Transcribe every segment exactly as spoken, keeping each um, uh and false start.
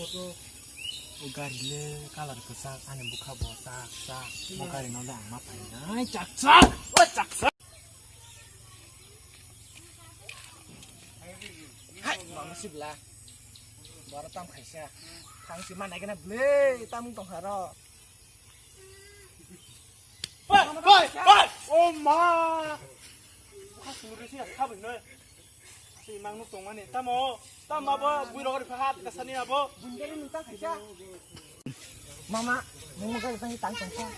O gari le colour kwchak, ani bwkha bo chak chak. Bo gari no le ang ma painai chak chak. O chak chak. Hai, mama sibla. Bora tam khaisa. Thang si manai kena ble tam tong haro. Pai, pai, pai! O ma! Bwkha sumrwi se kha bwino. Si mang nuk tongmani. Tamo, tamo abo bui rogori phahat kasani abo. Bundari nuk tang khaisa. Mama, nung mo gari tang tang tang.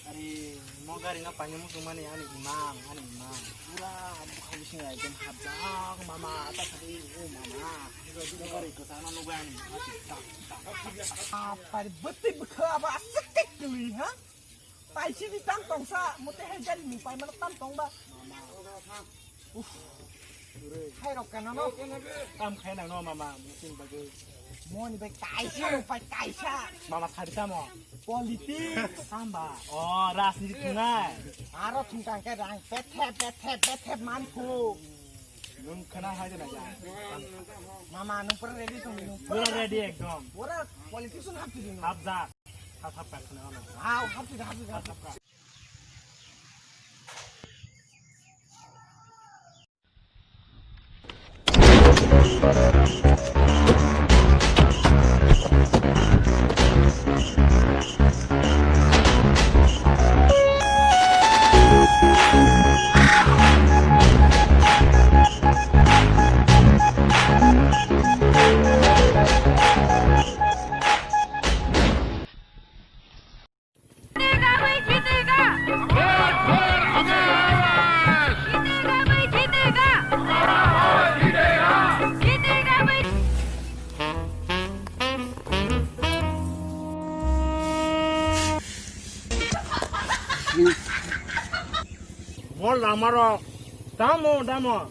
Ari, mo gari na pani mo tongmani ani imang, ani imang. Pura bwkha bising ekdom hapjak mama, ta thari o mama. Mo gari kwchana nugani. Apa bwtwi bwkha abo aswk kekli ha? Taisini tam tongsa, mote hai gari ni pai mana tam tongba. Uff. Hai rok kana no. Tam khai nang no mama, musin bagwi. Moni bai kaisa, pai kaisa. Mama sari tamo. Politics. Samba. Oh, rajniti thungnai. Aro thungkang ke rang pethe, pethe, pethe manku. Nung khana hai de na ja. Mama, nung pura ready tong nung. Pura ready ekdom. Pura politician hapti nung. Hapjak. Hap, hap, hap, hap, hap. Wow, hapti, hapti, hapti. Mo lamarok tamo tamo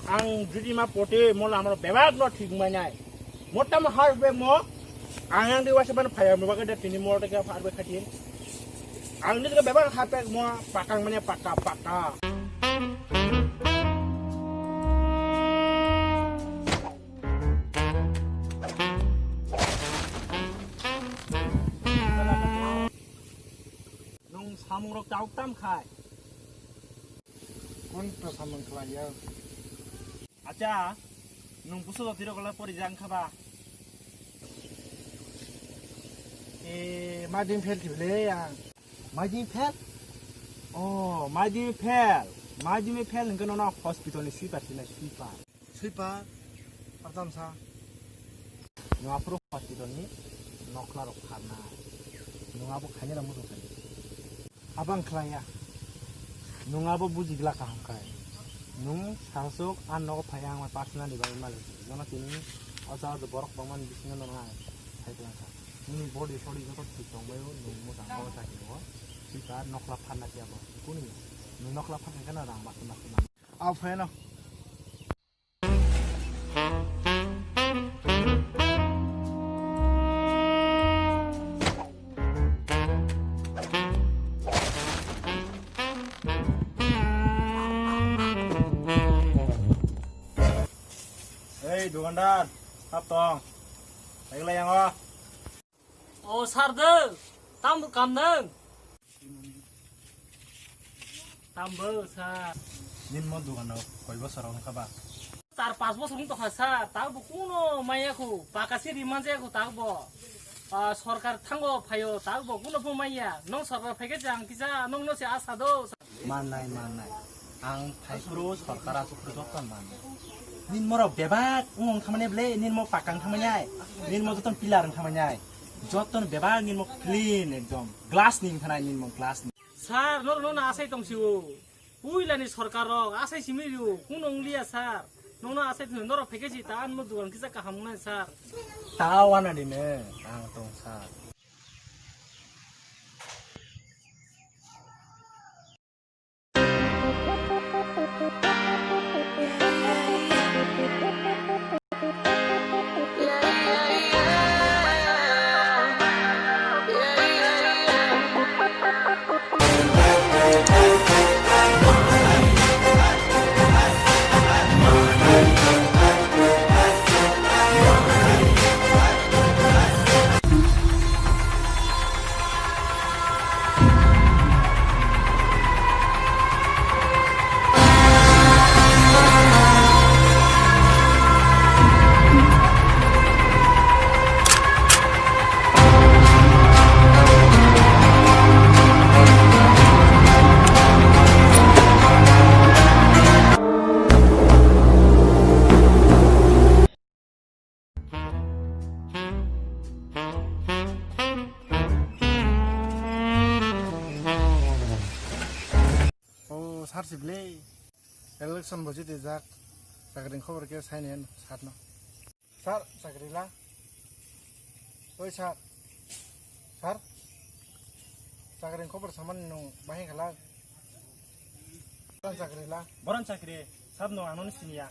ang judi ma pote mo lamarok bebak no thik manai. Mo tamo har be mo ang yang dewa seban phaya mo baga de tini mo de ka har be khatin. Ang ni de bebak har be mo pakang mane paka paka. Nwng samung rok chauk tam khai. Kun to samung khlai ya? Acha, nwng buso jati rok le pori jang kha ba? E, mading phel thibile ya. Mading phel? Oh, mading phel. Mading phel hingke nono hospital ni sweeper sinai sweeper. Sweeper, artam sa. Nwng aphuru hospital ni nokla rok pharna. Nwng abo khaina na muchung sai. Abang khlaiya. Nwng abo buji gla kaham khai. Nwng sasok an nogo phai ang personally bai malik. Jono tini o jaga borok bangmani bisingo nono ang khai tongkha. Nini body sodi joto thik tongbaio, nwng mwchang bo chakhe o. Sweeper nokla pharna khe abo. Kuni nwng nokla pharkha khe na rang baksa baksa. Aw pheno. Ei, dukandar, hap tong. Lagi layang o. O sir de, tamo kam nang? Tambo sir. Nini mo dukano koi bosor wngkha ba? Char pas bosor wngtokha sir, tabukbo kuno maya khu, paka si rimanja khu tabukbo. Ah, sorkar thango phaio tabukbo kuno pho maya. Nong sorkar phaikhe jang kisa nongno se asa do. Mannai, mannai. Ang phaiphuru sorkar asuk phuru joto mannai. Nini morok bebak wng thangmani ble, nini mo pakang thangmani ai. Nini mo joto pillar wng thangmani ai. Joto bebak nini mo clean ekdom. Glass ni wng thanai nini mo glass ni. Sir, noro nono asai tong sio. Puila ni sorkar rok asai simi rio. Kuno wng liya sir. Nono asai tong norok pheke si ta anmo dugan kisa kaham nai sir. Ta wana di ne. Ang tong sir. Thar sibli. Election bo jiti jak. Chakri ni khobor khe saini sat no. Sir, chakri la. Oi sir. Sir. Chakri ni khobor samani nung bahai khala. Sir, chakri la. Boron chakri, sab no ano ni siniya.